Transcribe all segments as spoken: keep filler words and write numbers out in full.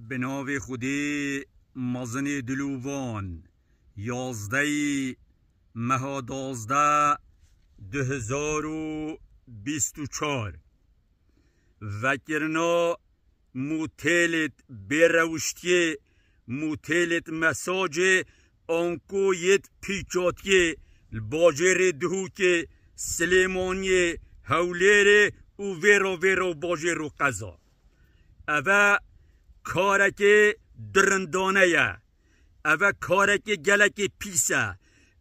Bi navê Xwedê mezinê dilovan, yazdeyî meha dazdeh, du hezar û bîst û çar. Vekirina motêlêt bêrewiştiyê, motêlêt mesajê, anko yêt pîçatiyê li bajêrê Duhokê, Silêmaniyê, Hewlêrê û vêro vêro bajêr û qeza. Eve karekê dirindane ye. Eve karekê gelekê pîs e.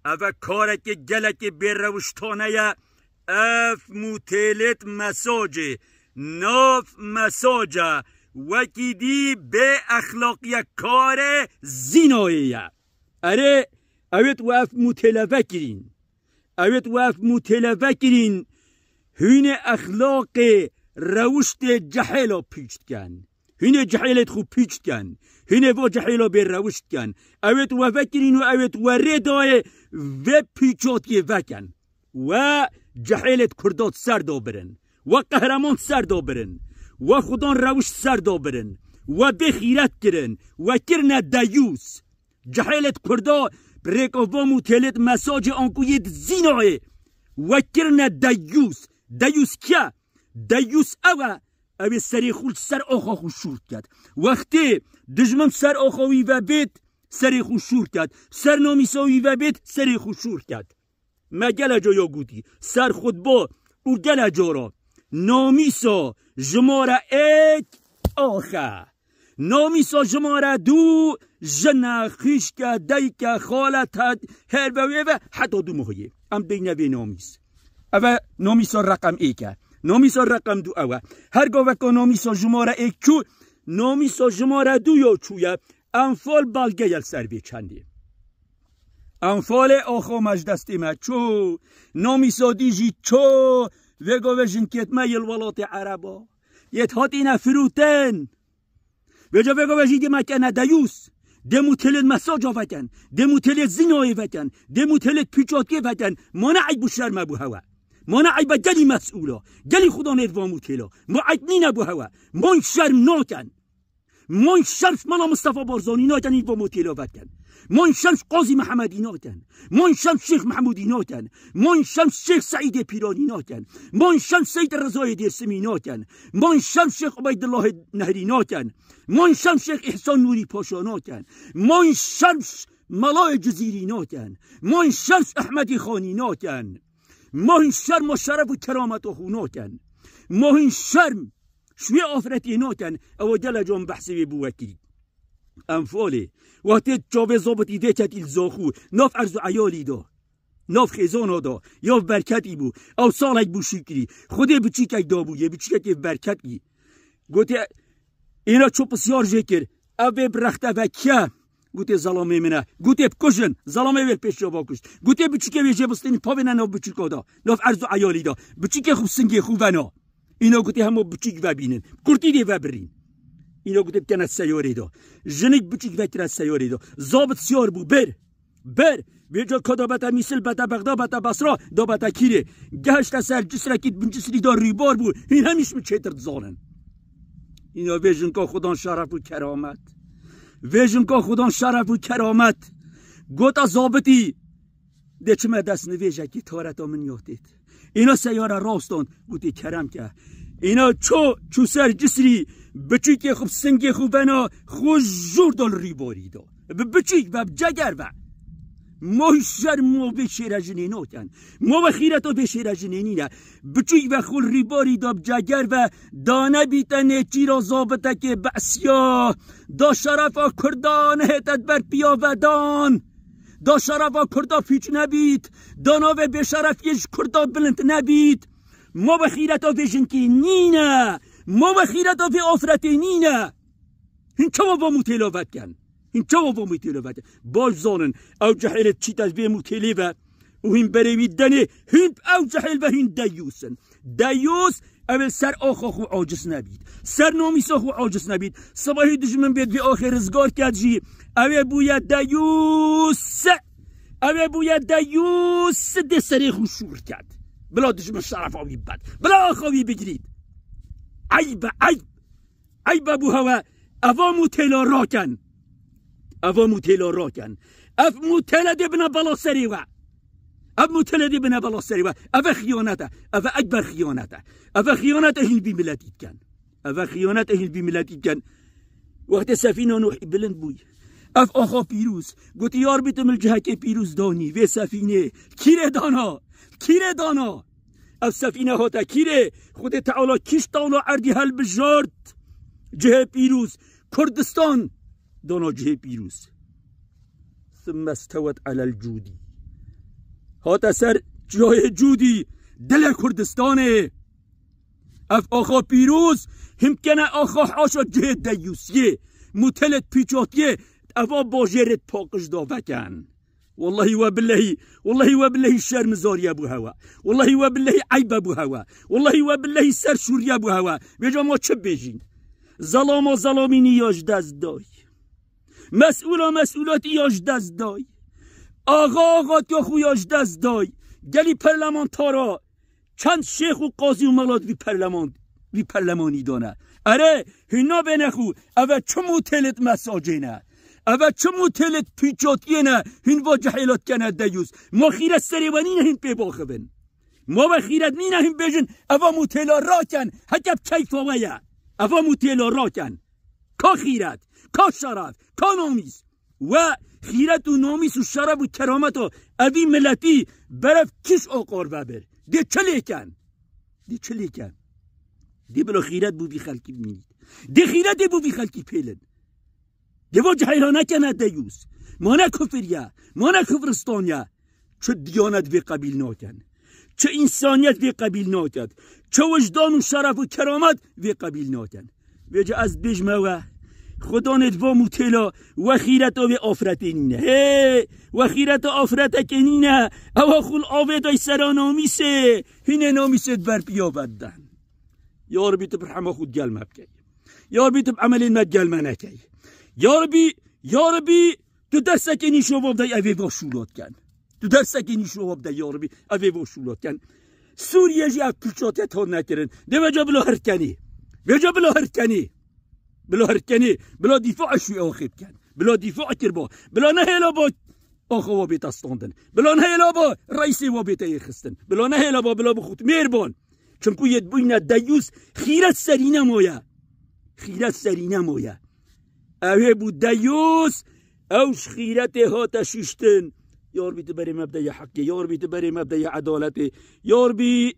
Eve karekê gelekê bêrewiştane ye. Ev motêlêt mesajê, nav mesaja wekî dî bê exlaqiye, karê zînayê ye. Erê, ewêt we ev motêle vekirîn. Ewêt we ev motêle vekirîn. Hûnê exlaqê rewiştê cehêla pîç dikin. Hûnê cehêlêt xwe pîç dikin. Hûnê va cehêla bê rewişt dikin. Ewêt we vekirîn û ewêt we rê dayê vê pîçatiyê vekin. We cehêlêt Kurda di ser da birin. We qehreman di ser da birin. We xudan rewişt di ser da birin. We bê xîret kirin. We kirine deyûs. Cehêlêt Kurda bi rêka va motêlêt mesajê anku yêt zînayê. We kirine deyûs. Deyûs kî ye? Deyûs ew e. Ew ê serê xwe li ser axa xwe şûr diket. Wextê dijmin ser axa wî ve bêt, serê xwe şûr ket. Ser namîsa wî ve bêt, serê xwe şûr ket. Me gele cara gotî, ser xutba û gele cara, namîsa jimare êk axe. Namîsa jimare du jin e, xwişk e, dayik e, xalet e, her ve wê ve heta du mehiyê. Em deyne vê namîs. Ev e namîsa reqem êk e. Namîsa reqem du ew e. Her gaveka namîsa jimare êk çû, namîsa jimare du ya çûye. Enfal belge ye li ser vê çendê. Enfalê axa me ji destê me çû. Namîsa dî jî çû. Vê gavê jinkêt me yê li welatê Ereba yêt hatîne firotin. Vêca vê gavê jî dê me kene deyûs. Dê motêlêt mesaja veken. Dê motêlêt zînayê veken. Dê motêlêt pîçatiyê veken. Ma ne eyb û şerm e bo hewe? Ma ne eyb e gelî mesûla, gelî xudanêt va motêla? Ma eyb nîne bo hewe? Ma hîn şerm naken? Ma hîn şerm ji Mela Mistefa Barzanî naken, hîn va motêla veken? Ma hîn şerm ji Qazî Mehemedî naken? Ma hîn şerm ji Şêx Mehmûdî naken? Ma hîn şerm ji Şêx Seîdê Pîranî naken? Ma hîn şerm ji Seyîd Rezayê Dêrsimî naken? Ma hîn şerm ji Şêx Ubeydillahê Nehrî naken? Ma hîn şerm ji Şêx Îhsan Nûrî Paşa naken? Ma hîn şerm ji Melayê Cizîrî naken? Ma hîn şerm ji Ehmedî Xanî naken? Ma hîn şerm û şeref û kerameta xwe naken? Ma hîn şerm ji wê afretê naken? Ew gele can behsê wê bû wekirî. Enfalê, wextê çavê zabitî vê ketî li zaxû, nav erz û eyalî da, nav xêzana da, ya berketî bû. Ew salek bû şikrî. Xwedê biçîkek dabû, yê biçîkekê berketî. Gotê, îna çû pisyar jê kir. Ev vê bi rexte ve kî ye? Gotê, zelamê min e. Gotê, bikujin. Zelamê wê pêşiya va kuşt. Gotê, biçîkê wê jê bistînin, pavêne nav biçîka da, nav erz û eyalî da. Biçîkê xwe bi singê xwe vena. Îna gotê, hema biçîk vebînin. Kurtî dê vebirîn. Îna gotê, bikene seyarê da. Jinik biçîk vekire seyarê da. Zabit siyar bû, bir. Bir. Vêca ka da bete Mîsil, bete Bexda, bete Basra, da bete Kîrê. Gehişte ser cisrekî, bin cisrî da rîbar bû. Hîn hemîş min çêtir dizanin. Îna vê jinka xudan şeref û keramet. Vê jinka xudan şeref û keramet. Gota zabitî, dê çime destnivêjekî tareta min ya têt. Îna seyara rawstan, gotê, kerem ke. Îna ço, çû ser cisrî, biçûkê xwe bi singê xwe vena, xwe jûr da li rîbarî da. Bi biçûk ve, bi ceger ve. Ma hîn şerm ma vê şêre jinê naken? Ma ve xîreta vê şêre jinê nîne? Biçûk ve xwe li rîbarî da, bi ceger ve, da nebîte nêçîra zabitekê behsiya. Da şerefa Kurda nehête di ber piya vedan. Da şerefa Kurda pîç nebît. Da navê bêşerefiyê ji Kurda bilind nebît. Ma ve xîreta vê jinkê nîne? Ma ve xîreta vê afretê nîne? Hîn çawa va motêla vedikin? Hîn çawa va motêla vedikin? Baş zanin, ew cehêlê çîte vê motêlê ve û hîn berê wî denê, hîn ew cehêl ve hîn deyûs in. Deyûs, ew ê ser axa xwe aciz nebît. Ser namîsa xwe aciz nebît. Sibahî dijmin bêt vê axê rizgar ket jî, ew ê bûye deyûs. Ew ê bûye deyûs, dê serê xwe şûr ket. Bila dijmin şerefa wî bibet. Bila axa wî bigirît. Eyb e, eyb. Eyb e bo hewe. Eva mûtêla raken. Eva mûtêla raken. Ev mûtêla dê bine bela serê we. Ev mûtêla dê bine bela serê we. Ev e xiyanet e. Ev e ekber xiyanet e. Ev e xiyanet e hîn vî miletî dikin. Ev e xiyanet e hîn vî miletî dikin. Wextê sefîna Nuhî bilind bûy. Ev axa pîroz. Gotî, "Ya Rebî, tu min li cihekê pîroz danî. Vê sefînê. Kîrê dana. Kîrê dana." Ev sefîne hate kîrê, Xwedê Teala kîş tawla erdî helbijart. Cihê pîroz, Kurdistan, dana cihê pîroz. Thumme stewet elel Cûdî. Hate ser çiyayê Cûdî, dilê Kurdistanê. Ev axa pîroz, him kene axa haşa cihê deyûsiyê, mûtêlê pîçatiyê, eva bajêrê paqij da veken. Wellahî we billehî, wellahî we billehî şermizariye bû hewe. Wellahî we billehî eybe bû hewe. Wellahî we billehî ser şûriye bû hewe. Vêca ma çi bêjîn? Zelama zelamînî ya ji dest day. Mesûla mesûlatî ya ji dest day. Axa axatiya xwe ya ji dest day. Gelî perlemantara çend şêx û qazî û melat vî perleman, vî perlemanî dane. Erê, hûn nabêne xwe, ev e çi mûtêlit mesajê ne? Ev e çi mûtêlit pîçatiyê ne? Hûn va cehêlat kene deyûs. Ma xîret serê we nîne hûn pê baxivin. Ma we xîret nîne hûn bêjin, eva mûtêla raken, heke bi keyfa we ye. Eva mûtêla raken. Ka xîret, ka şeref, ka namîs. We xîret û namîs û şeref û kerameta evî miletî berev kîş aqar vebir. Dê çi lêken? Dê çi lêken? Dê bila xîret bû vî xelkî bimînît. Dê xîretê bû vî xelkî pêlin. Dê va cihêla nekene deyûs. Ma ne kufir ye, ma ne kufristan ye. Çi diyanet vê qebîl naken. Çi însaniyet vê qebîl naket. Çi wijdan û şeref û keramet vê qebîl naken. Vêca ez dibêjme we, Xudanê di va mûtêla we xîreta vê afretê nîne. Hê, we xîreta afretekê nîne. Ewa xul avê day sera namîsê. Hînê namîsê di ber piya ve diden. Ya Rebî tu bi rehema xwe gel me bikey. Ya Rebî tu bi emelên me gel me nekey. Ya Rebî, ya Rebî tu dersekê nîşova bidey evê va şûlat ken. Tu dersekê nîşova bidey ya Rebî evê va şûlat ken. Sûriye jî ev pîçatiyet hat nekirin. Dê vêca bila hirkenî. Vêca bila hirkenî. Bila hirkenî. Bila dîfa eşû ew xêb ken. Bila dîfa kirba. Bila nehêla ba axa wa bête standin. Bila nehêla ba reîsê wa bête yêxistin. Bila nehêla ba bila bixwit mêrban. Çimkû yê dibûyne deyûs xîret serî nemaye. Xîret serî nemaye. Ew ê bû deyûs, ew ji xîretê hate şiştin. Ya Rebî tu berê me bideye heqê. Ya Rebî tu berê me bideye edaletê. Ya Rebî,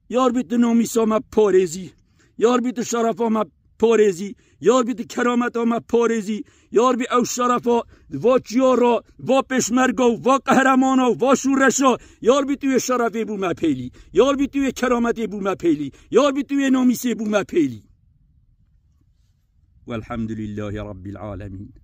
ya Rebî tu namîsa me parêzî. Ya Rebî tu şerefa me parêzî. Ya Rebî tu kerameta me parêzî. Ya Rebî ew şerefa va çiyara, va pêşmerga û va qehremana û va şûreşa. Ya Rebî tu wê şerefê bû me pêlî. Ya Rebî tu wê kerametê bû me pêlî. Ya Rebî tu wê namîsê bû me pêlî. Welhamdulillahî Rabbil Alemîn.